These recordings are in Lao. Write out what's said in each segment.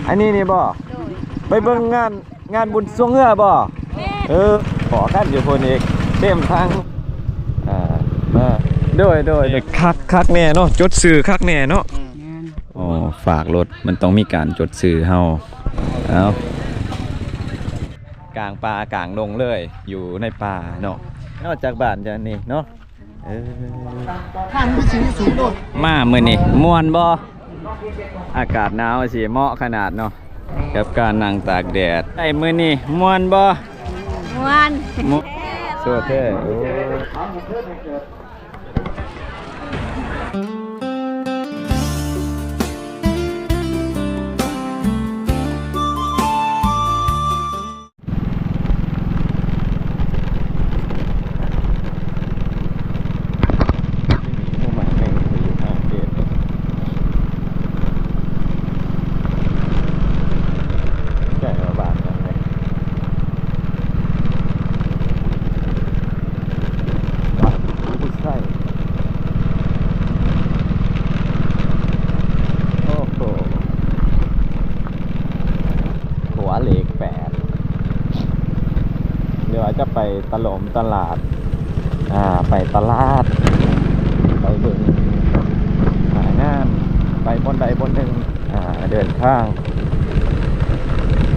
ອັນນີ້ນີ້ບໍ່? ໂດຍ ໄປເບິ່ງງານ ງານບຸນຊ່ວງເຮືອບໍ່? ແມ່ນ ເອີ ພໍ້ກັນຢູ່ພຸ້ນອີກ ເຕັມທັງ ອ່າ ມາ ໂດຍ ໂດຍ ຄັກ ຄັກແນ່ເນາະ ຈົດຊື່ຄັກແນ່ເນາະ. ອືມ ແມ່ນ ອໍ ຝາກລົດ ມັນຕ້ອງມີການຈົດຊື່ເຮົາ. ເອົາ ກາງປ່າກາງດົງເລີຍ ຢູ່ໃນປ່າເນາະ ນອກຈາກບ້ານຈາກນີ້ເນາະ. ເອີ ມາມື້ນີ້ມ່ວນບໍ່? ອາກາດໜາວຊິເໝາະຂະໜາດເນາະ ກັບການນັ່ງຕາກແດດ. ໄດ້ມື້ນີ້ມ່ວນບໍ່? ມ່ວນ ມ່ວນ ແທ້ ໂອ້ ໂອ້ໂຫ ຂົວເລກແປດ ຫຼືວ່າຈະໄປຕະຫຼົມຕະຫຼາດ ອ່າ ໄປຕະຫຼາດ ໄປເບິ່ງ ຫາງານ ໄປບ່ອນໃດບ່ອນໜຶ່ງ ອ່າ ເດີນທາງ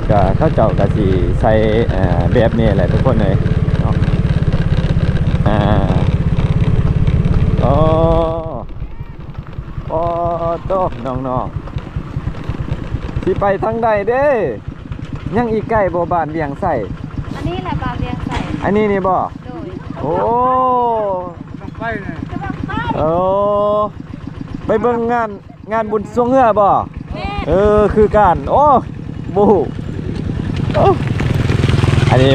ກະເຂົາເຈົ້າກະຊິໃສ່ ເອີ ແບບນີ້ແຫຼະທຸກຄົນເອີຍເນາະ. ອ່າ ໂອ້ ໂອ້ໂຕ ນ້ອງໆ ຊິໄປທາງໃດເດ້? ຍັງອີກໄກບໍ່ ບ້ານວຽງໄຊ? ອັນນີ້ແຫຼະບ້ານວຽງໄຊ. ອັນນີ້ນີ້ບໍ່? ໂດຍ. ໂອ້ ກຳລັງໄປນະ ກຳລັງໄປ. ໂອ້ ໄປເບິ່ງງານ ງານບຸນຊ່ວງເຮືອບໍ່? ແມ່ນ ເອີ ຄືກັນ. ໂອ້ ບໍ່ຮູ້. ໂອ້ ອັນນີ້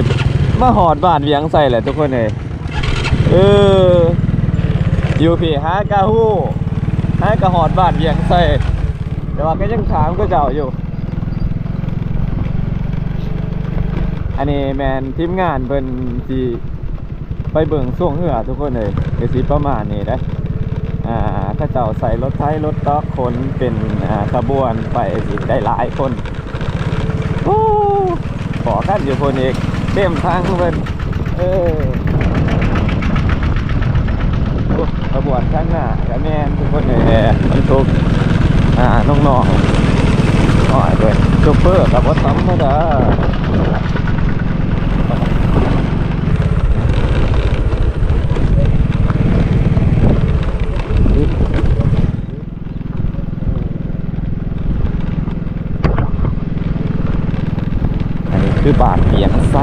ມາຮອດບ້ານວຽງໄຊແລ້ວທຸກຄົນເອີຍ. ເອີ ຢູ່ພີ້ຫາກະຮູ້ ຫາກະຮອດບ້ານວຽງໄຊ ແຕ່ວ່າກະຍັງຖາມເຂົາເຈົ້າຢູ່. ອັນນີ້ແມ່ນທີມງານເພິ່ນຊິ ໄປເບິ່ງຊ່ວງເຮືອທຸກຄົນເອີຍ ກະຊິປະມານນີ້ເດ້. ອ່າ ເຂົາເຈົ້າໃສ່ລົດໄຖລົດຕອກຂົນເປັນ ອ່າ ຂະບວນໄປ ຊິໄດ້ຫຼາຍຄົນ. ໂອ້ ພໍ້ກັນຢູ່ພຸ້ນອີກ ເຕັມທັງເພິ່ນ. ເອີ ໂອ້ ຂະບວນທາງໜ້າກະແມ່ນທຸກຄົນເອີຍ ບັນທຸກ ອ່າ ນ້ອງໆ ໂອ້ຍ ໂຊເຟີກະບໍ່ທຳມະດາ. ອັນນີ້ຄືບ້ານວຽງໄຊ.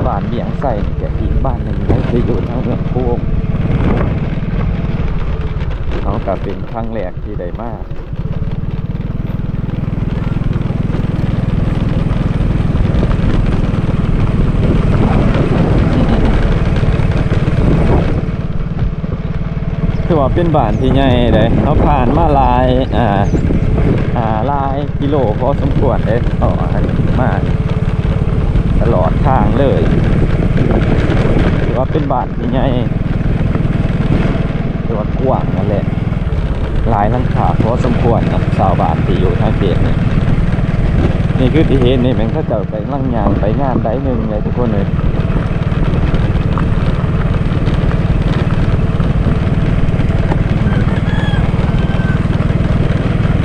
ບ້ານວຽງໄຊນີ້ກະອີກບ້ານໜຶ່ງເດ້ ທີ່ຢູ່ທາງເມືອງໂຂງ. ເຮົາກະເປັນຄັ້ງແລກ ທີ່ໄດ້ມາ ຖືວ່າເປັນບ້ານທີ່ໃຫຍ່ເດ້ ເຮົາຜ່ານມາຫຼາຍ ອ່າ ອ່າ ຫຼາຍກິໂລພໍສົມຄວນເດ້ ເພາະວ່າມາຕະຫຼອດທາງເລີຍ ຖືວ່າເປັນບ້ານ ໃຫຍ່ ແຕ່ວ່າກວ້າງນັ້ນແຫຼະ ຫຼາຍຫຼັງຄາພໍສົມຄວນນະ ຊາວບ້ານທີ່ຢູ່ທາງເຂດນີ້. ນີ້ຄືທີ່ເຫັນນີ້ແມ່ນເຂົາເຈົ້າກຳລັງຍ່າງໄປງານໃດໜຶ່ງເລີຍທຸກຄົນເອີຍ.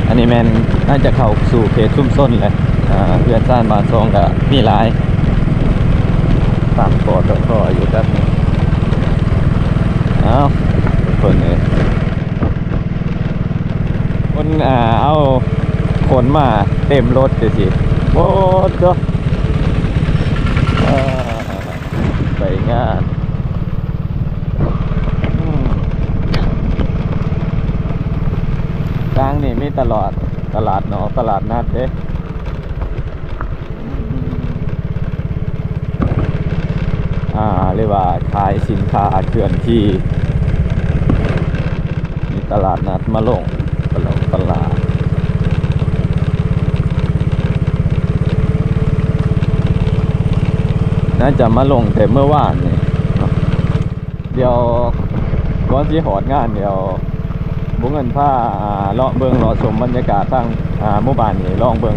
ອັນນີ້ແມ່ນໜ້າຈະເຂົ້າສູ່ເຂດຊຸມຊົນແຫຼະ ອ່າ ເຮືອນຊານບ້ານຊ່ອງກະມີຫຼາຍ ຕັ້ງ ປຕທ ຢູ່ແບບນີ້. ເອົ້າ ເພິ່ນເອີຍ ຄົນ ອ່າ ເອົາຂົນມາເຕັມລົດຈັ່ງຊີ້ ໂອ້ໂຕ ເອີ ໄປງານ ອືມ ທາງນີ້ມີຕະຫຼອດ ຕະຫຼາດນອກ ຕະຫຼາດນັດເດ້. ອ່າ ຫຼືວ່າຂາຍສິນຄ້າເຄື່ອນທີ່ ມີຕະຫຼາດນັດມະລົງ ຕະຫຼອດຕະຫຼາດ ໜ້າຈະມາລົງແຕ່ເມື່ອວານນີ້ເນາະ. ດຽວກ່ອນຊິຮອດງານ ດຽວ ບໍ່ເງິນພາ ອ່າ ເລາະເບິ່ງເລາະຊົມບັນຍາກາດທາງ ອ່າ ໝູ່ບ້ານນີ້ ລອງເບິ່ງ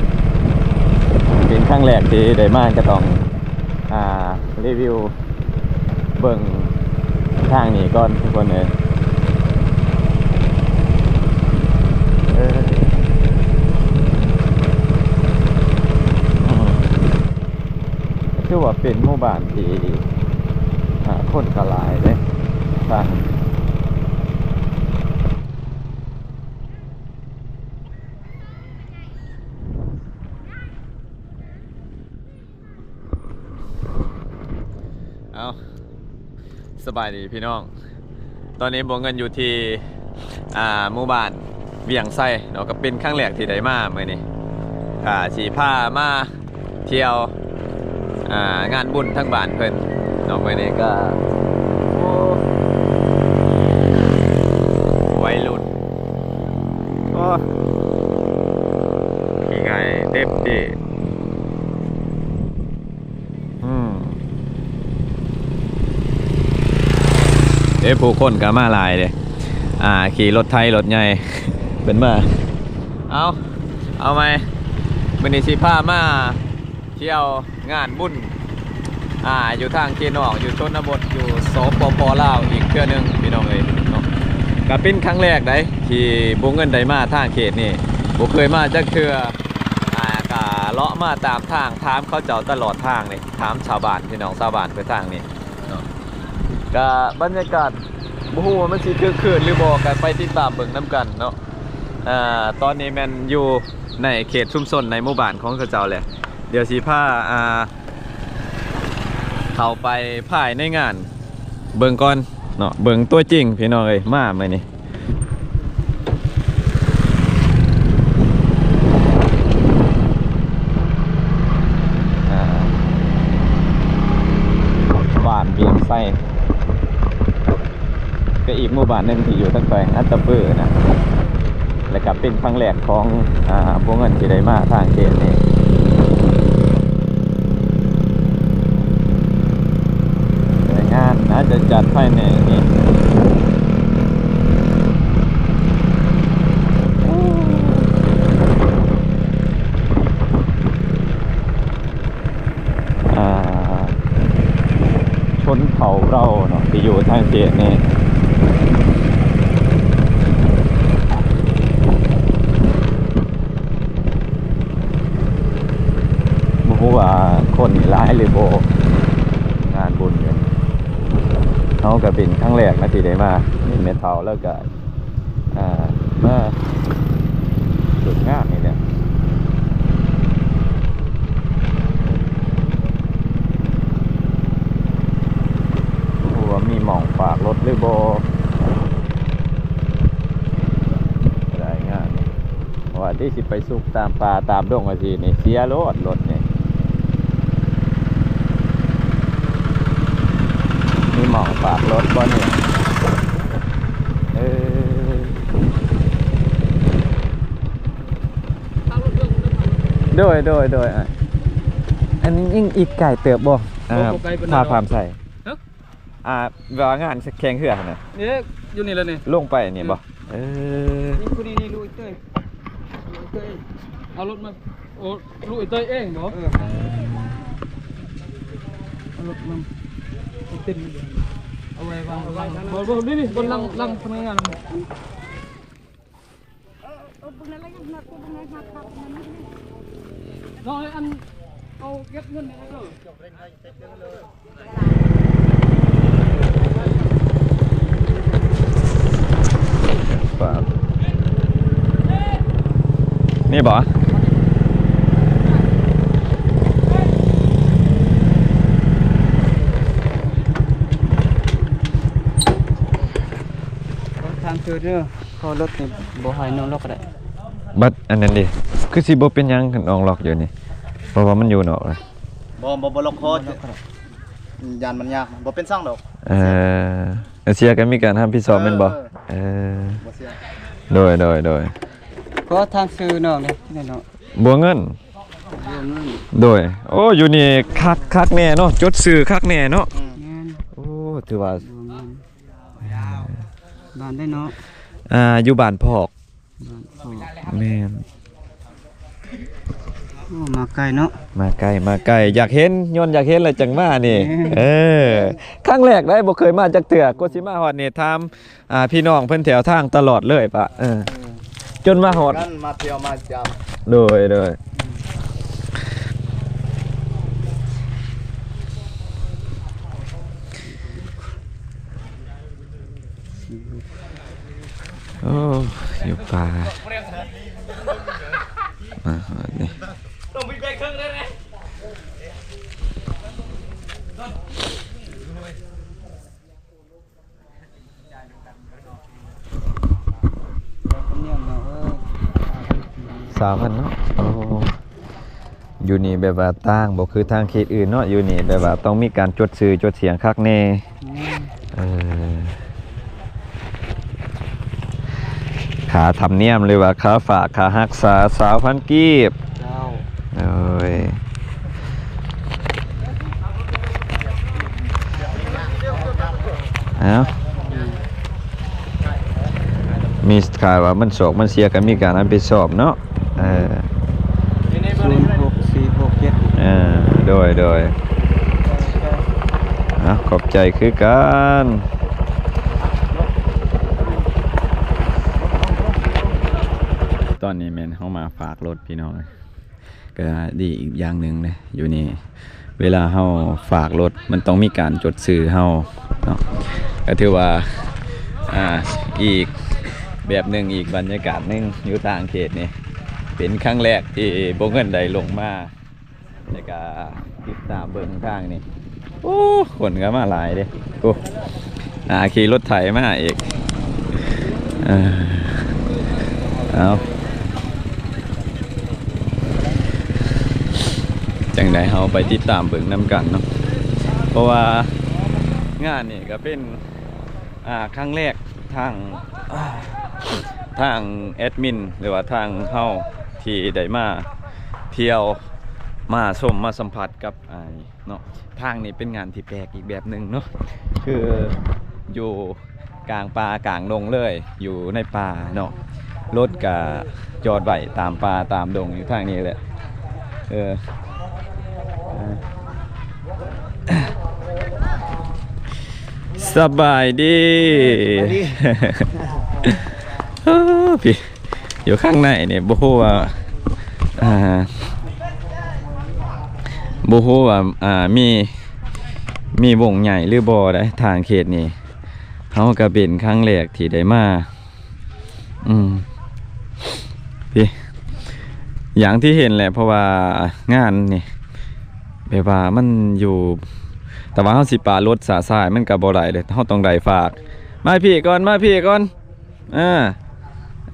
ເປັນຄັ້ງແລກທີ່ໄດ້ມາ ກໍຕ້ອງ ອ່າ ຣີວິວເບິ່ງທາງນີ້ກ່ອນ ທຸກຄົນເອີຍ. ເອີ ອືມ ຖືວ່າເປັນໝູ່ບ້ານທີ່ ອ່າ ຄົນກໍຫຼາຍເດ້ ທາງ ເອົາ ສະບາຍດີພີ່ນ້ອງ, ຕອນນີ້ບໍ່ເງິນຢູ່ທີ່ ອ່າ ໝູ່ບ້ານວຽງໄຊເນາະ, ກໍເປັນຄັ້ງແລກທີ່ໄດ້ມາມື້ນີ້ ກໍຊິພາມາ ທ່ຽວ ອ່າ ງານບຸນທາງບ້ານເພິ່ນເນາະ. ມື້ນີ້ກໍ ໂອ້ ໄວລຸ້ນ ໂອ້ ຂີ້ໄກ່ເຕັມທີ່ ອືມ ເອີ ຜູ້ຄົນກໍມາຫຼາຍເດ້ ອ່າ ຂີ່ລົດໄຖລົດໃຫຍ່ເພິ່ນມາ. ເອົາ ເອົາໃໝ່ ມື້ນີ້ຊິພາມາ ທ່ຽວງານບຸນ ອ່າ ຢູ່ທາງເຂດນອກ ຢູ່ຊົນນະບົດ ຢູ່ ສປປ ລາວ ອີກເທື່ອໜຶ່ງ ພີ່ນ້ອງເອີຍເນາະ. ກະເປັນຄັ້ງແລກໃດ໋ ທີ່ບໍ່ເງິນໄດ້ມາທາງເຂດນີ້ ບໍ່ເຄີຍມາຈັກເທື່ອ. ອ່າ ກະເລາະມາຕາມທາງ ຖາມເຂົາເຈົ້າຕະຫຼອດທາງນີ້ ຖາມຊາວບ້ານ ພີ່ນ້ອງຊາວບ້ານໄປທາງນີ້ເນາະ. ກະບັນຍາກາດ ບໍ່ຮູ້ວ່າມັນຊິຄຶກຄື້ນຫຼືບໍ່ ກະໄປຕິດຕາມເບິ່ງນຳກັນເນາະ. ອ່າ ຕອນນີ້ແມ່ນຢູ່ໃນເຂດຊຸມຊົນໃນໝູ່ບ້ານຂອງເຂົາເຈົ້າແຫຼະ. ດຽວຊິພາ ອ່າ ເຂົ້າໄປພາຍໃນງານເບິ່ງກ່ອນເນາະ, ເບິ່ງຕົວຈິງພີ່ນ້ອງເອີຍ ມາມື້ນີ້. ອ່າ ບ້ານວຽງໄຊ ກໍອີກໝູ່ບ້ານໜຶ່ງທີ່ຢູ່ທາງແຂວງອັດຕະປືນະ ແລະກະເປັນຄັ້ງແລກຂອງ ອ່າ ພວກເຮົາທີ່ໄດ້ມາທາງເຂດນີ້. ແຕ່ງານໜ້າຈະຈັດພາຍໃນນີ້ ອ່າ ຊົນເຜົ່າລາວເນາະ ທີ່ຢູ່ທາງເຂດນີ້ ບໍ່ຮູ້ວ່າຄົນຫຼາຍຫຼືບໍ່ ງານບຸນນີ້. ເຮົາກໍເປັນຄັ້ງແລກນະທີ່ໄດ້ມາ ມີແມ່ເຖົ້າ ແລ້ວກໍ ອ່າ ມາ ສຸດງາມນີ້ແຫຼະ. ບໍ່ຮູ້ວ່າມີໝ່ອງປາກລົດຫຼືບໍ່ ໄດ້ງາມນີ້. ວ່າຕິຊິໄປສຸກຕາມປ່າຕາມດົງຈັ່ງຊີ້ນີ້ ເສຍໂລດລົດນີ້. ມີໝ່ອງປາກລົດບໍ່ນີ້? ເອີ ໂດຍ ໂດຍ ໂດຍ ອ່າ ອັນນີ້ຍັງອີກໄກເຕີບບໍ່? ອ່າ ບໍ່ ບໍ່ໄກປານໃດດອກ ພາພາມໃສ່ ຮະ? ອ່າ ແບບວ່າງານແຂ່ງເຮືອຫັ້ນນະ ນີ້ ຢູ່ນີ້ແຫຼະນີ້ ລົງໄປນີ້ບໍ່? ອືມ ເອີ ນີ້ ຜູ້ນີ້ ນີ້ ລູກເອີຍ ເອີຍ ເອົາລົດມາ ໂອ້ ລູກເອີຍເອງບໍ່? ເອີ ເອົາລົດມາ ເຕັມ ເອົາໄວ້ວາງ ວາງ ບໍ່ ບໍ່ ນີ້ ນີ້ ບົນຫຼັງ ຫຼັງພະນັກງານ ເອີ ເບິ່ງແລ້ວຍັງນັບ ເບິ່ງແລ້ວນັບ ນັບ ນັບ ນ້ອງເອີຍ ອັນ ເອົາເກັບເງິນໃຫ້ເດີ. ນີ້ບໍ່? ທາງເດີນເດີ ເພາະລົດນີ້ບໍ່ໃຫ້ນ້ອງລັອກກໍໄດ້. ບັດອັນນັ້ນເດ ຄືຊິບໍ່ເປັນຫຍັງຄັນນ້ອງລັອກຢູ່ນີ້ ເພາະວ່າມັນຢູ່ນອກລະ. ບໍ່ ບໍ່ ບໍ່ລັອກຄໍ ຢ້ານມັນຍາກ. ບໍ່ເປັນຫຍັງດອກ. ເອີ ເສຍກໍມີການຮັບຜິດຊອບແມ່ນບໍ່? ເອີ ເອີ ບໍ່ເສຍ. ໂດຍ ໂດຍ ໂດຍ. ຂໍຖາມຊື່ນ້ອງແດ່ເນາະ. ບົວເງິນ. ບົວເງິນ. ໂດຍ. ໂອ້ ຢູ່ນີ້ຄັກ ຄັກແນ່ເນາະ ຈົດຊື່ຄັກແນ່ເນາະ. ອືມ ແມ່ນ. ໂອ້ ຖືວ່າ ບົວເງິນ. ບ້ານໃດເນາະ? ອ່າ ຢູ່ບ້ານພອກ. ບ້ານພອກ. ແມ່ນ. ໂອ້ ມາໄກເນາະ. ມາໄກ ມາໄກ ຢາກເຫັນ ຍ້ອນຢາກເຫັນແລ້ວຈັ່ງມານີ້. ແມ່ນ. ເອີ ຄັ້ງແລກໄດ໋ ບໍ່ເຄີຍມາຈັກເທື່ອ. ກວ່າຊິມາຮອດນີ້ ຖາມ ອ່າ ພີ່ນ້ອງເພິ່ນແຖວທາງຕະຫຼອດເລີຍປະ. ເອີ ເອີ ຈົນມາຮອດ ກັນມາທ່ຽວມາຢາມ. ໂດຍ ໂດຍ. ໂອ້ ຢູ່ປ່າ ມາຮອດນີ້. ຊາວພັນເນາະ. ໂອ້ ຢູ່ນີ້ແບບວ່າຕ່າງ ບໍ່ຄືທາງເຂດອື່ນເນາະ. ຢູ່ນີ້ແບບວ່າຕ້ອງມີການຈົດຊື່ຈົດສຽງຄັກແນ່. ແມ່ນ. ເອີ ຄ່າທຳນຽມ ຫຼືວ່າຄ່າຝາກ ຄ່າຮັກສາ ຊາວພັນກີບ. ເຈົ້າ. ໂອ້ຍ ເອົ້າ ມີ ຖ້າວ່າມັນສອກມັນເສຍກໍມີການຮັບຜິດຊອບເນາະ. ເອີ ສູນຫົກສີ່ຫົກເຈັດ. ເອີ ໂດຍ ໂດຍ. ເອົ້າ ຂອບໃຈຄືກັນ. ຕອນນີ້ແມ່ນເຮົາມາຝາກລົດ ພີ່ນ້ອງ. ກະດີອີກຢ່າງໜຶ່ງເດ້ ຢູ່ນີ້ເວລາເຮົາຝາກລົດ ມັນຕ້ອງມີການຈົດຊື່ເຮົາເນາະ. ກະຖືວ່າ ອ່າ ອີກແບບໜຶ່ງ ອີກບັນຍາກາດໜຶ່ງ ຢູ່ຕ່າງເຂດນີ້ ເປັນຄັ້ງແລກທີ່ບໍ່ເງິນໄດ້ລົງມາ ແລ້ວກະຕິດຕາມເບິ່ງທາງນີ້. ໂອ້ ຄົນກໍມາຫຼາຍເດ້. ໂອ້ ອ່າ ຂີ່ລົດໄຖມາອີກ. ເອີ ເອົາ ຈັ່ງໃດເຮົາໄປຕິດຕາມເບິ່ງນຳກັນເນາະ ເພາະວ່າງານນີ້ກໍເປັນ ອ່າ ຄັ້ງແລກ ທາງ ທາງແອດມິນ ຫຼືວ່າທາງເຮົາທີ່ໄດ້ມາທ່ຽວ ມາຊົມ ມາສຳຜັດກັບ ອ່າ ເນາະ. ທາງນີ້ເປັນງານທີ່ແປກອີກແບບໜຶ່ງເນາະ ຄືຢູ່ກາງປ່າກາງດົງເລີຍ ຢູ່ໃນປ່າເນາະ. ລົດກະຈອດໄວ້ຕາມປ່າຕາມດົງຢູ່ທາງນີ້ແຫຼະ. ເອີ ສະບາຍດີ ສະບາຍດີ. ເອີ ພີ່ ຢູ່ຂ້າງໃນນີ້ບໍ່ຮູ້ວ່າ ອ່າ ບໍ່ຮູ້ວ່າ ອ່າ ມີ ມີວົງໃຫຍ່ຫຼືບໍ່ໄດ໋ ທາງເຂດນີ້. ເຮົາກໍເປັນຄັ້ງແລກທີ່ໄດ້ມາ. ອືມ ພີ່ ຢ່າງທີ່ເຫັນແຫຼະ ເພາະວ່າງານນີ້ແບບວ່າມັນຢູ່ ແຕ່ວ່າເຮົາຊິປາລົດສາຊາຍມັນກໍບໍ່ໄດ້ເດ້ ເຮົາຕ້ອງໄດ້ຝາກ. ມາພີ່ກ່ອນ ມາພີ່ກ່ອນ. ເອີ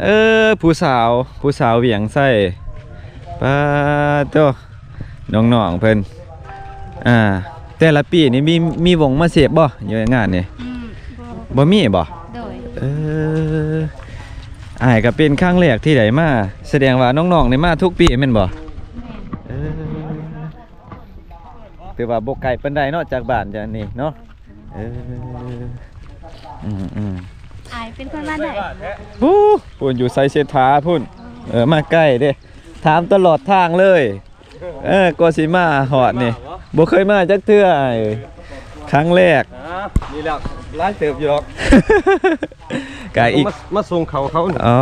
ເອີ ຜູ້ສາວ ຜູ້ສາວວຽງໄຊ ປາໂຕ ນ້ອງໆເພິ່ນ ອ່າ ແຕ່ລະປີນີ້ມີ ມີວົງມາເສບບໍ່ ຢູ່ໃນງານນີ້? ອືມ ບໍ່ ບໍ່ມີບໍ່? ໂດຍ ເອີ ອ້າຍກໍເປັນຄັ້ງແລກທີ່ໄດ້ມາ. ສະແດງວ່ານ້ອງໆນີ້ມາທຸກປີແມ່ນບໍ່? ແມ່ນ ເອີ ຖືວ່າບໍ່ໄກປານໃດເນາະ ຈາກບ້ານຈາກນີ້ເນາະ. ເອີ ອືມໆ ອ້າຍເປັນຄົນບ້ານໃດ? ພຸ້ນ ຢູ່ໄຊເສດຖາພຸ້ນ. ເອີ ມາໃກ້ເດ້ ຖາມຕະຫຼອດທາງເລີຍ. ເອີ ກວ່າຊິມາຮອດນີ້ ບໍ່ເຄີຍມາຈັກເທື່ອ ຄັ້ງແລກ. ອ່າ ນີ້ແຫຼະ ຫຼາຍເຕີບຢູ່ດອກ. ກະອີກ ມາ ມາສົ່ງເຂົ້າເຂົານີ້. ອໍ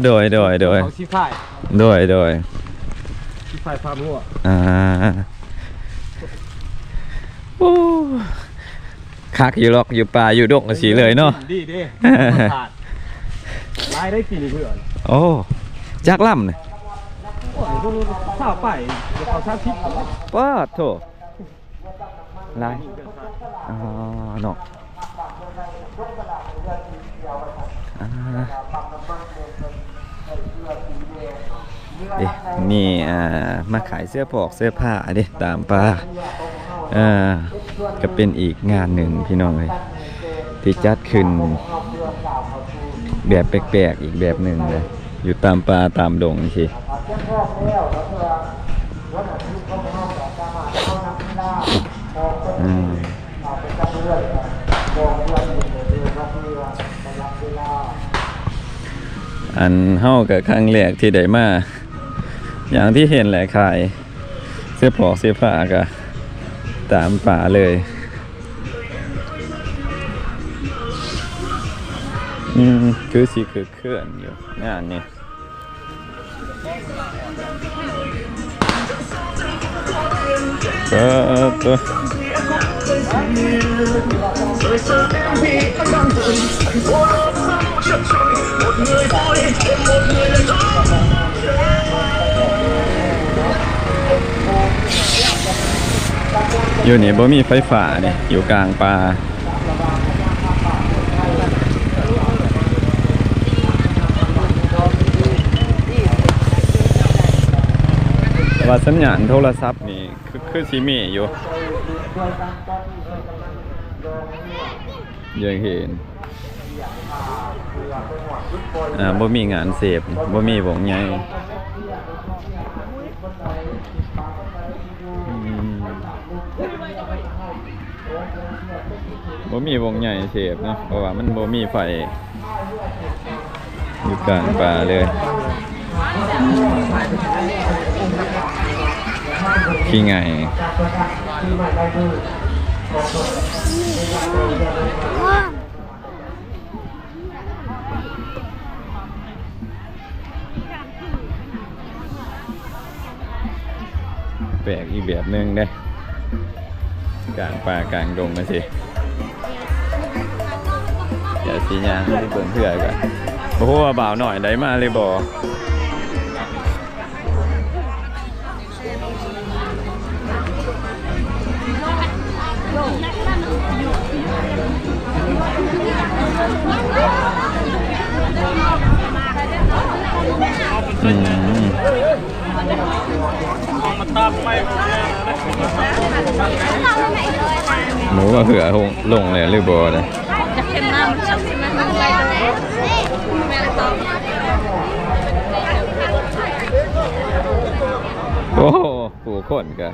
ໂດຍ ໂດຍ ໂດຍ ເຂົ້າສີພາຍ. ໂດຍ ໂດຍ ສີພາຍຟາມງົວ. ອ່າ ໂອ້ ຄັກຢູ່ຫຼອກ ຢູ່ປ່າຢູ່ດົງຈັ່ງຊີ້ເລີຍເນາະ. ດີເດ້ ທຳມະຊາດ. ຫຼາຍໄດ້ປີນີ້ເພື່ອນ. ໂອ້ ຈັກລຳນະ? ໂອ້ຍ ຊາວປາຍ ເຂົ້າສາມສິບ. ປາດໂທ້ ຫຼາຍ ອໍ ເນາະ. ອ່າ ເອີ ມີ ອ່າ ມາຂາຍເສື້ອຜອກເສື້ອຜ້າເດ້ ຕາມປ່າ. ເອີ ກໍເປັນອີກງານໜຶ່ງ ພີ່ນ້ອງເອີຍ ທີ່ຈັດຂຶ້ນແບບແປກໆ ອີກແບບໜຶ່ງເລີຍ ຢູ່ຕາມປ່າຕາມດົງຈັ່ງຊີ້. ອືມ. ອ່າ ໄປຈັບເລື່ອຍ ບໍ່ເລື່ອຍຢູ່ເດີນອອກເຮືອໄປຮັບເວລາ. ອັນເຮົາກະຄັ້ງແລກທີ່ໄດ້ມາ ຢ່າງທີ່ເຫັນແຫຼະ ຂາຍເສື້ອຜອກເສື້ອຜ້າກະຕາມປ່າເລີຍ. ອືມ ຄືຊິຄຶກຄື້ນຢູ່ງານນີ້. ເອີ ເອີ ຢູ່ນີ້ບໍ່ມີໄຟຟ້າເດ້ ຢູ່ກາງປ່າ. ແຕ່ວ່າສັນຍານໂທລະສັບນີ້ ຄື ຄືຊິມີຢູ່ ຍັງເຫັນ ອ່າ ບໍ່ມີງານເສບ ບໍ່ມີວົງໃຫຍ່ ອືມ. ບໍ່ມີວົງໃຫຍ່ເສບເນາະ ເພາະວ່າມັນບໍ່ມີໄຟ ຢູ່ກາງປ່າເລີຍ ຂີ້ໄຫງ່. ແປກອີກແບບໜຶ່ງເດ້ ກາງປ່າກາງດົງຈັ່ງຊີ້. ດຽວຊິຍ່າງໄປເບິ່ງເຮືອກ່ອນ ບໍ່ຮູ້ວ່າບ່າວນ້ອຍໄດ້ມາຫຼືບໍ່. ອືມ ບໍ່ວ່າເຮືອລົງ ລົງແລ້ວຫຼືບໍ່ເດ້. ໂອ້ໂຫ ຜູ້ຄົນກະ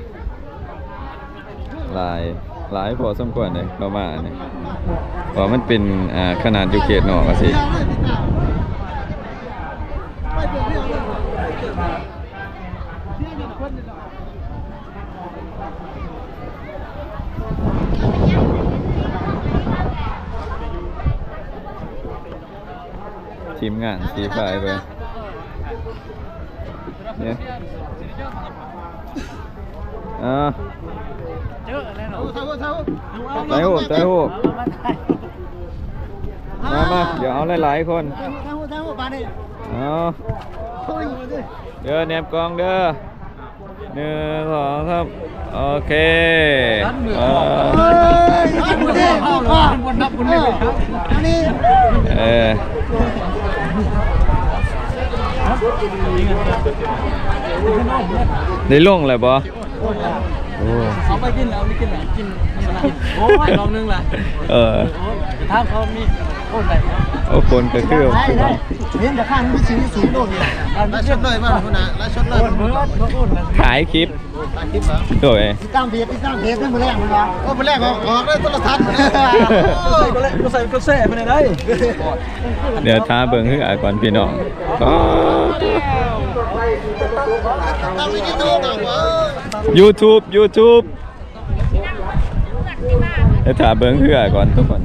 ຫຼາຍ ຫຼາຍພໍສົມຄວນເດ້ ເຂົ້າມານີ້ ເພາະວ່າມັນເປັນ ອ່າ ຂະໜາດຢູ່ເຂດນອກຈັ່ງຊີ້. ທີມງານສີພາຍເບິ່ງ ນີ້ ອ່າ ຖ່າຍຮູບ ຖ່າຍຮູບ ມາ ມາ ດຽວເອົາຫຼາຍໆຄົນ ເອົາ ເດີ ແນບກ້ອງເດີ. ໜຶ່ງ ສອງ ສາມ ໂອເຄ ເອີ ເອີ ໄດ້ລົງແລ້ວບໍ່? ໂອ້ ເອົາໄປກິນແລ້ວ ໄປກິນແລ້ວ ກິນ ໂອ້ຍ ລອບໜຶ່ງລະ ເອີ ໂອ້ຍ ຖາມເຂົາມີ ໂອ້ຍ ໄດ້ ໂອ້ ຄົນກະຄື ເຫັນແຕ່ຂ້າງມີຊື່ສູງໂລດນີ້ ໄລຟ໌ສົດເລີຍ ມາ ຫົວໜ້າ ໄລຟ໌ສົດເລີຍ ຂາຍຄລິບ ໂດຍ ຕິດຕາມເພຈ ຕິດຕາມເພຈ ມື້ແລງ ມື້ແລງ ໂອ້ ມື້ແລງອອກ ອອກໃນໂທລະທັດ ໂອ້ຍ ກົດໄລ ກົດແຊ ກົດແຊໄປແດ່ໃດ. ດຽວຖ້າເບິ່ງເຮືອກ່ອນພີ່ນ້ອງ ຢູທູບ ຢູທູບ ດຽວຖ້າເບິ່ງເຮືອກ່ອນທຸກຄົນ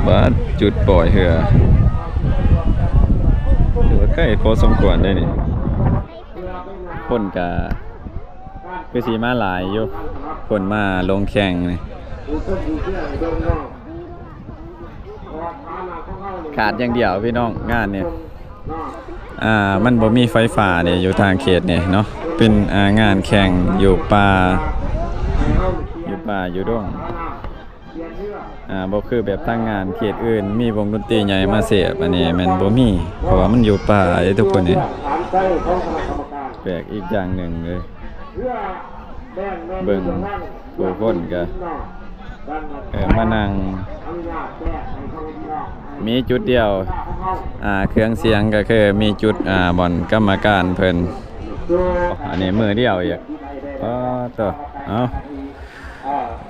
ບາດຈຸດປ່ອຍເຮືອ ຖືວ່າໃກ້ພໍສົມຄວນເດ້ນີ້. ຄົນກະຄືຊິມາຫຼາຍຢູ່ ຄົນມາລົງແຂ່ງນີ້ ຂາດຢ່າງດຽວພີ່ນ້ອງ ງານນີ້ ອ່າ ມັນບໍ່ມີໄຟຟ້ານີ້ ຢູ່ທາງເຂດນີ້ເນາະ ເປັນ ອ່າ ງານແຂ່ງຢູ່ປ່າ ຢູ່ປ່າຢູ່ດົງ. ອ່າ ບໍ່ຄືແບບທາງງານເຂດອື່ນ ມີວົງດົນຕີໃຫຍ່ມາເສບ ອັນນີ້ແມ່ນບໍ່ມີ ເພາະວ່າມັນຢູ່ປ່າເດ້ທຸກຄົນເອີຍ ແປກອີກຢ່າງໜຶ່ງເລີຍ ເບິ່ງຜູ້ຄົນກະ ເອີ ມານັ່ງ ມີຈຸດດຽວ ອ່າ ເຄື່ອງສຽງກະຄືມີຈຸດ ອ່າ ບ່ອນກຳມະການເພິ່ນ ອັນນີ້ມື້ດຽວອີກ ອໍ ໂຕ ເອົາ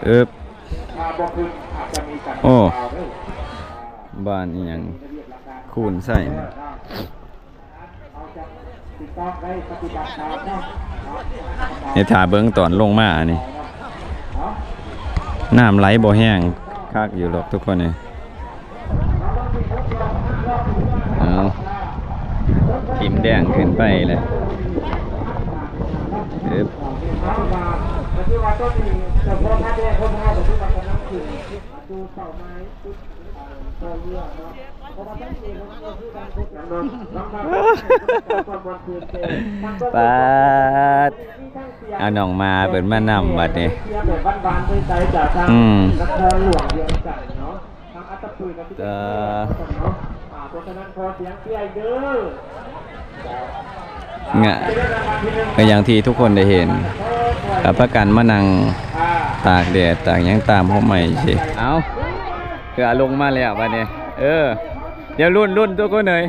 ອຶບ ໂອ້ ບ້ານອີ່ຫຍັງ ໂຄ ປູນໃສ່ ໃຫ້ຖ້າເບິ່ງຕອນລົງມານີ້ ນ້ຳໄຫຼບໍ່ແຮງ ຄັກຢູ່ດອກທຸກຄົນເອີຍ. ເອົາ ທີມແດງຂຶ້ນໄປແລ້ວ ອຶບ ປາດ ເອົານ້ອງໝາເພິ່ນມານຳບັດນີ້ ອືມ ເອີ ງະ ກໍຢ່າງທີ່ທຸກຄົນໄດ້ເຫັນ ກໍພາກັນມານັ່ງຕາກແດດຕາກຫຍັງຕາມຮົ່ມໄມ້ຊີ້ ເອົາ ເພື່ອລົງມາແລ້ວບັດນີ້ ເອີ ດຽວລຸ້ນ ລຸ້ນທຸກຄົນເອີຍ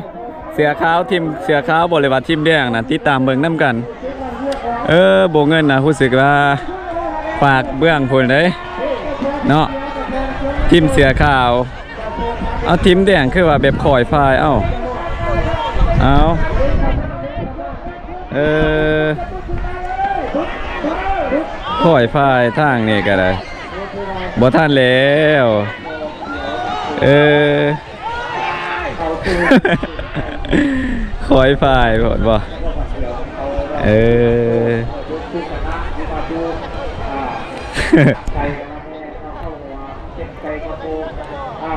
ເສື້ອຂາວທີມເສື້ອຂາວບໍ ຫຼືວ່າທີມແດງນະ ຕິດຕາມເບິ່ງນຳກັນ. ເອີ ໂບເງິນນະ ຮູ້ສຶກວ່າຝາກເບື້ອງພຸ້ນເດ້ເນາະ ທີມເສື້ອຂາວ. ເອົາ ທີມແດງຄືວ່າແບບຄ່ອຍພາຍ ເອົາ ເອົາ ເອີ ຄ່ອຍພາຍທາງນີ້ກໍໄດ້ ບໍ່ທັນແລ້ວ ເອີ. ຄ່ອຍພາຍໂພດບໍ່ ເອີ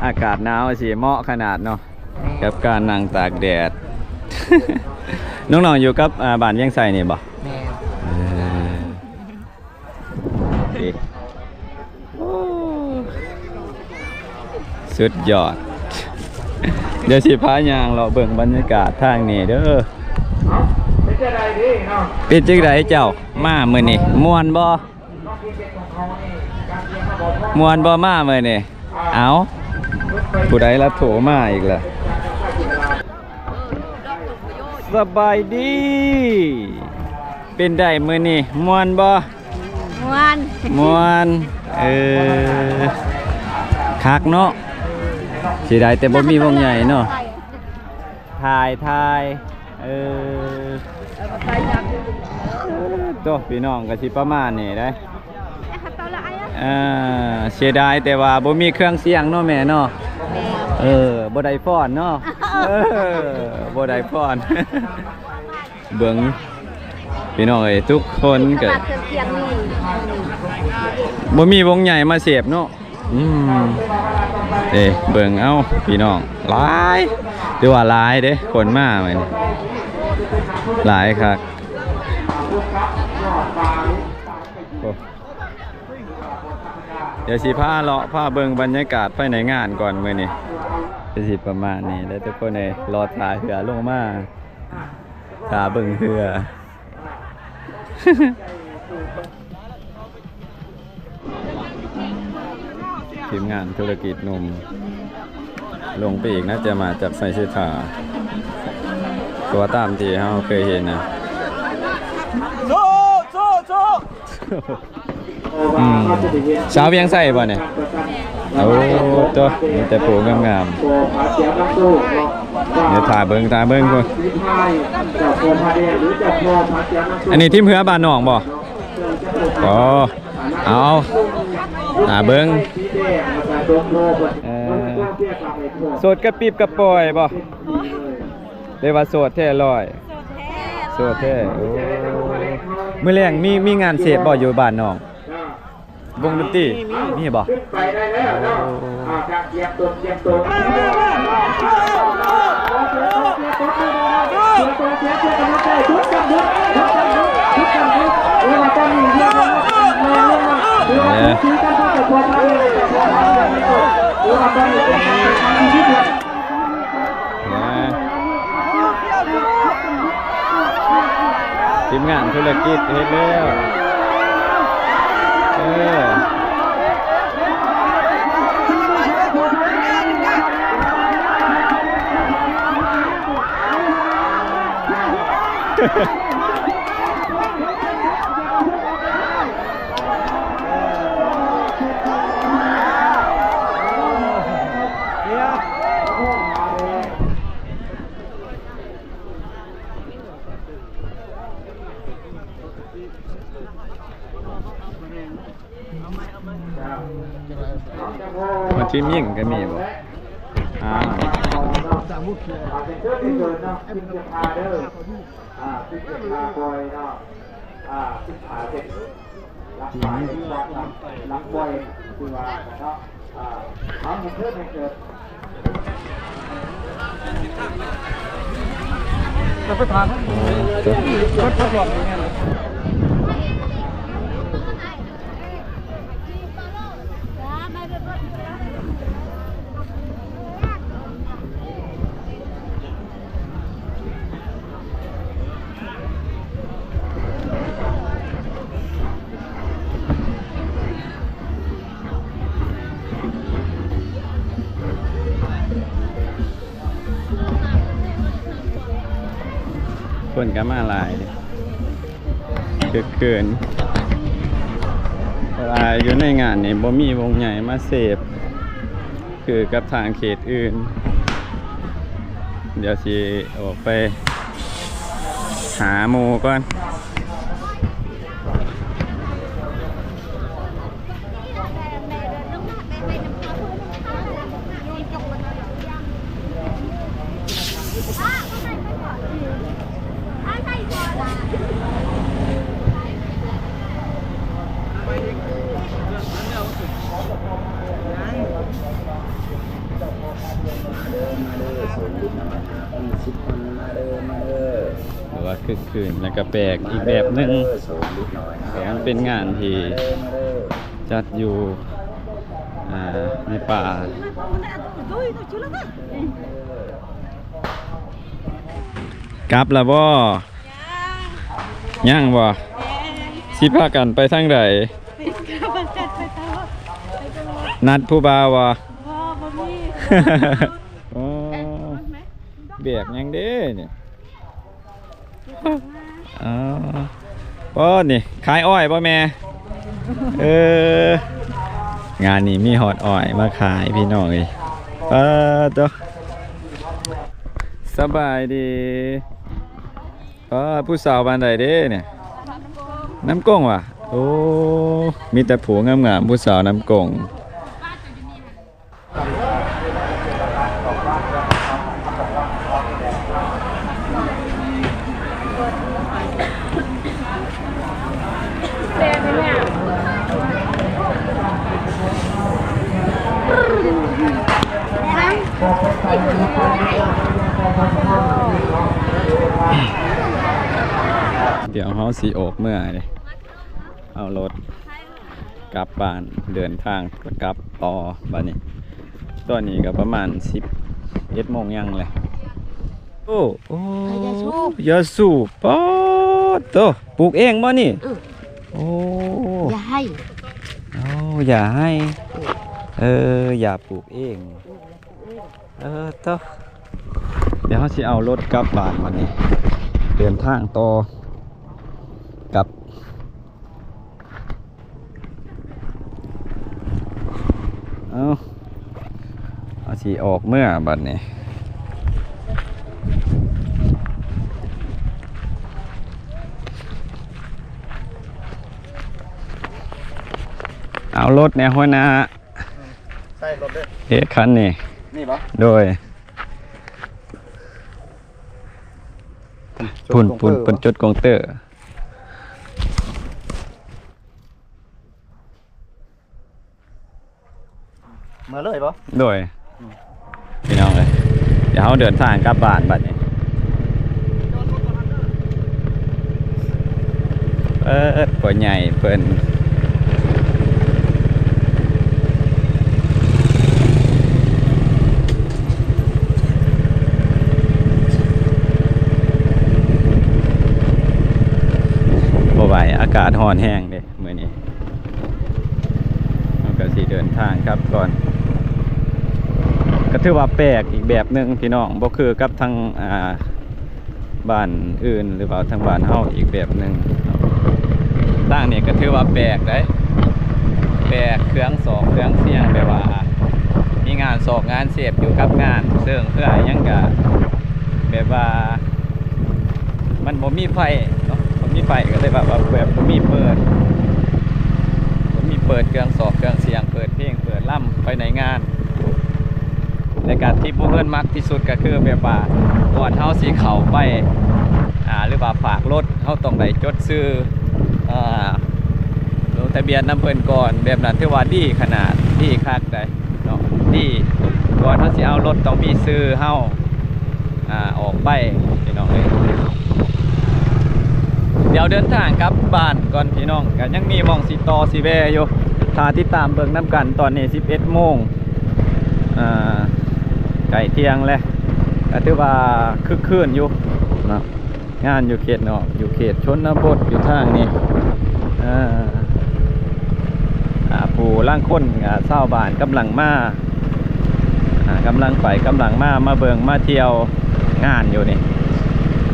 ອາກາດໜາວຊິເໝາະຂະໜາດເນາະ ກັບການນັ່ງຕາກແດດ. ນ້ອງໆ ຢູ່ກັບ ອາ ບ້ານວຽງໄຊນີ້ບໍ່? ແມ່ນ ເອີ. ໂອ້ ສຸດຍອດ ດຽວຊິພາຍ່າງເລາະເບິ່ງບັນຍາກາດທາງນີ້ເດີ. ເປັນຈັ່ງໃດເຈົ້າ ມາມື້ນີ້ ມ່ວນບໍ່? ມ່ວນບໍ່ມາມື້ນີ້? ເອົ້າ ຜູ້ໃດລະໂທມາອີກລະ? ສະບາຍດີ ເປັນໃດມື້ນີ້ ມ່ວນບໍ່? ມ່ວນ ມ່ວນ ເອີ ຄັກເນາະ ເສຍດາຍແຕ່ບໍ່ມີວົງໃຫຍ່ເນາະ ຖ່າຍ ຖ່າຍ ເອີ ໂຕ ພີ່ນ້ອງກໍຊິປະມານນີ້ເດ້. ອ່າ ເສຍດາຍແຕ່ວ່າບໍ່ມີເຄື່ອງສຽງເນາະແມ່ເນາະ. ແມ່ນ ເອີ ບໍ່ໄດ້ຟ້ອນເນາະ. ເອີ ບໍ່ໄດ້ຟ້ອນ ເບິ່ງພີ່ນ້ອງເອີຍ ທຸກຄົນກໍ ຂະໜາດເຄື່ອງສຽງນີ້ ບໍ່ມີວົງໃຫຍ່ມາເສບເນາະ. ອືມ ເອີ ເບິ່ງເອົາພີ່ນ້ອງ ຫຼາຍ ຖືວ່າຫຼາຍເດ້ ຄົນມາມື້ນີ້ ຫຼາຍຄັກ. ໂອ້ ດຽວຊິພາເລາະ ພາເບິ່ງບັນຍາກາດພາຍໃນງານກ່ອນມື້ນີ້ ກໍຊິປະມານນີ້ແຫຼະທຸກຄົນເອີຍ. ລໍຖ້າເຮືອລົງມາ ຖ້າເບິ່ງເຮືອ ທີມງານທຸລະກິດໜຸ່ມ ລົງໄປອີກ ໜ້າຈະມາຈາກໄຊເສດຖາ ເພາະວ່າຕາມທີ່ເຮົາເຄີຍເຫັນນະ. ອືມ ສາວວຽງໄຊບໍ່ນີ້? ໂອ້ ໂຕ ມີແຕ່ຜູ້ງາມໆ ດຽວຖ້າເບິ່ງ ຖ້າເບິ່ງພຸ້ນ. ອັນນີ້ທີມເຮືອບ້ານນ້ອງບໍ່? ອໍ ເອົາ ຖ້າເບິ່ງ ເອີ ໂສດກະປິບກະປອຍບໍ່? ຫຼືວ່າໂສດແທ້ຮ້ອຍ? ໂສດແທ້ ໂອ້ ມື້ແລງມີ ມີງານເສບບໍ່ຢູ່ບ້ານນ້ອງ? ວົງດົນຕີ ມີ ມີ ມີບໍ່? ໂອ້ ເອີ ທີມງານທຸລະກິດເຮັດແລ້ວ ເອີ ເ ທີມຍິງກໍມີບໍ່? ອ່າ ສາມໂມງເຄິ່ງ ອ່າ ສິບເອັດໂມງເນາະ ສິບເອັດໂມງເນາະ ອ່າ ສິບເອັດໂມງເນາະ ອ່າ ສິບເອັດໂມງ ຫຼັກໄຟ ຫຼັກໄຟ ຄືວ່າເນາະ ອ່າ ເອົາໃຫ້ເກີດ ໃຫ້ເກີດ ຈະໄປຖາມເພິ່ນ ເພິ່ນພັກຫຼອກນີ້ແມ່ນ. ຄົນກໍມາຫຼາຍເດ້ ຄຶກຄື້ນ ເພາະວ່າຢູ່ໃນງານນີ້ບໍ່ມີວົງໃຫຍ່ມາເສບ ຄືກັບທາງເຂດອື່ນ. ດຽວຊິອອກໄປຫາໝູ່ກ່ອນ. ຖືວ່າຄຶກຄື້ນ ແລ້ວກໍແປກອີກແບບໜຶ່ງ ແຕ່ມັນເປັນງານທີ່ຈັດຢູ່ ອ່າ ໃນປ່າ. ກັບລະບໍ່? ຍັງ ຍັງບໍ່? ແມ່ນ. ຊິພາກັນໄປທາງໃດ? ໄປກັບກັນໄປຕະຫຼອດ ໄປຕະຫຼອດ. ນັດຜູ້ບ່າວບໍ່? ບໍ່ ບໍ່ມີ. ອໍ ແບກຫຍັງເດ້ນີ້? ອໍ ບໍ່ນີ້ ຂາຍອ້ອຍບໍ່ແມ່? ເອີ ງານນີ້ມີຮອດອ້ອຍມາຂາຍ ພີ່ນ້ອງເອີຍ. ປາໂຕ ສະບາຍດີ. ປາ ຜູ້ສາວບ້ານໃດເດ້ນີ້? ນ້ຳກົງຫວາ? ໂອ້ ມີແຕ່ຜູ້ງາມໆ ຜູ້ສາວນ້ຳກົງ. ດຽວເຮົາຊິອອກເມືອເດ້ ເອົາລົດ ກັບບ້ານ ເດີນທາງກັບຕໍ່ບາດນີ້. ຕອນນີ້ກໍປະມານສິບເອັດໂມງຫຍັງແຫຼະ. ໂອ້ ໂອ້ ຢາສູບ ຢາສູບ ປາດໂຕ ປູກເອງບໍ່ນີ້? ອື ໂອ້ ຢາໄຮ່ ໂອ້ ຢາໄຮ່ ອື ເອີ ຢາປູກເອງ ອື ເອີ ໂຕ ດຽວເຮົາຊິເອົາລົດກັບບ້ານບາດນີ້ ເດີນທາງຕໍ່ກັບ. ເອົາ ເຮົາຊິອອກເມືອບາດນີ້ ເອົາລົດແດ່ຫົວໜ້າ. ໃສ່ລົດເດີ ເອີ ຄັນນີ້ ນີ້ບໍ່? ໂດຍ ພຸ້ນ ພຸ້ນ ເພິ່ນຈົດກົງເຕີ. ເມືອເລີຍບໍ່? ໂດຍ ອືມ ພີ່ນ້ອງເອີຍ ດຽວເຮົາເດີນທາງກັບບ້ານບາດນີ້. ເອີ ພໍ່ໃຫຍ່ເພິ່ນ ບໍ່ໄຫວ ອາກາດຮ້ອນແຮງເດ້. ມື້ນີ້ເຮົາກໍຊິເດີນທາງກັບກ່ອນ ກໍຖືວ່າແປກອີກແບບໜຶ່ງພີ່ນ້ອງ ບໍ່ຄືກັບທາງ ອ່າ ບ້ານອື່ນ ຫຼືວ່າທາງບ້ານເຮົາອີກແບບໜຶ່ງ. ທາງນີ້ກໍຖືວ່າແປກໄດ໋ ແປກ ເຄື່ອງສອກເຄື່ອງສຽງ ແບບວ່າມີງານສອກງານເສບຢູ່ກັບງານ ເຊິ່ງເພື່ອຫຍັງກະແບບວ່າ ມັນບໍ່ມີໄຟເນາະ ບໍ່ມີໄຟກໍເລີຍແບບວ່າ ແບບບໍ່ມີເປີດ ບໍ່ມີເປີດເຄື່ອງສອກເຄື່ອງສຽງ ເປີດເພງເປີດລຳໄປໃນງານ ແລະກະທີ່ຜູ້ເຮືອນມັກທີ່ສຸດກໍຄືແບບວ່າ ກ່ອນເຮົາຊິເຂົ້າໄປ ອ່າ ຫຼືວ່າຝາກລົດ ເຮົາຕ້ອງໄດ້ຈົດຊື່ ອ່າ ລົງທະບຽນນຳເພິ່ນກ່ອນ. ແບບນັ້ນຖືວ່າດີຂະໜາດ ດີຄັກໃດເນາະ ດີ. ກ່ອນເຮົາຊິເອົາລົດ ຕ້ອງມີຊື່ເຮົາ ອ່າ ອອກໄປ ພີ່ນ້ອງເອີຍ. ດຽວເດີນທາງກັບບ້ານກ່ອນພີ່ນ້ອງ ກໍຍັງມີໝ່ອງຊິຕໍ່ຊິແວ່ຢູ່. ຖ້າຕິດຕາມເບິ່ງນຳກັນ ຕອນນີ້ສິບເອັດໂມງ ອ່າ ໃກ້ທ່ຽງແລ້ວ ກໍຖືວ່າຄຶກຄື້ນຢູ່ເນາະ. ງານຢູ່ເຂດນອກ ຢູ່ເຂດຊົນນະບົດ ຢູ່ທາງນີ້ ເອີ ອ່າ ຜູ້ລາງຄົນ ອ່າ ຊາວບ້ານກຳລັງມາ ອ່າ ກຳລັງໄປກຳລັງມາ ມາເບິ່ງມາທ່ຽວງານຢູ່ນີ້.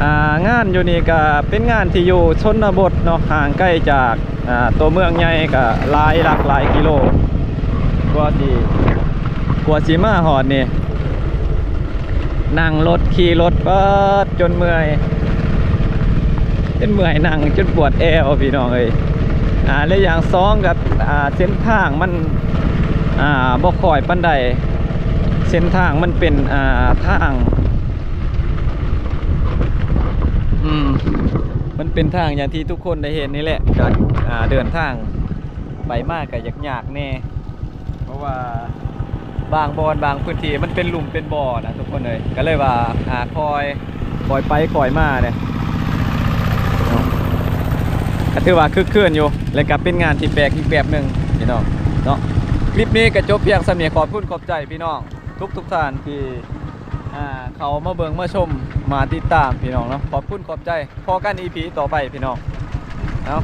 ອ່າ ງານຢູ່ນີ້ກະເປັນງານທີ່ຢູ່ຊົນນະບົດເນາະ ຫ່າງໄກຈາກ ອ່າ ຕົວເມືອງໃຫຍ່ກະຫຼາຍຫຼັກຫຼາຍກິໂລ ກວ່າຊິ ກວ່າຊິມາຮອດນີ້ ນັ່ງລົດ ຂີ່ລົດ ປາດ ຈົນເມື່ອຍ ຈົນເມື່ອຍ ນັ່ງຈົນປວດແອວ ພີ່ນ້ອງເອີຍ. ອ່າ ແລະຢ່າງສອງກໍ ອ່າ ເສັ້ນທາງມັນ ອ່າ ບໍ່ຄ່ອຍປານໃດ ເສັ້ນທາງມັນເປັນ ອ່າ ທາງ ອືມ ມັນເປັນທາງຢ່າງທີ່ທຸກຄົນໄດ້ເຫັນນີ້ແຫຼະ ກໍ ອ່າ ເດີນທາງໄປມາກໍຍາກໆແດ່ ເພາະວ່າບາງບ່ອນບາງພື້ນທີ່ມັນເປັນຫຼຸມເປັນບໍ່ນະທຸກຄົນເອີຍ ກໍເລີຍວ່າ ອ່າ ຄ່ອຍ ຄ່ອຍໄປຄ່ອຍມາເດ້ເນາະ. ກໍຖືວ່າຄຶກຄື້ນຢູ່ ແລະກໍເປັນງານທີ່ແປກອີກແບບໜຶ່ງພີ່ນ້ອງເນາະ. ຄລິບນີ້ກໍຈົບພຽງສ່ຳນີ້ ຂອບຄຸນຂອບໃຈພີ່ນ້ອງທຸກໆທ່ານທີ່ ອ່າ ເຂົ້າມາເບິ່ງມາຊົມມາຕິດຕາມພີ່ນ້ອງເນາະ. ຂອບຄຸນຂອບໃຈ ພໍ້ກັນອີພີຕໍ່ໄປພີ່ນ້ອງເນາະ.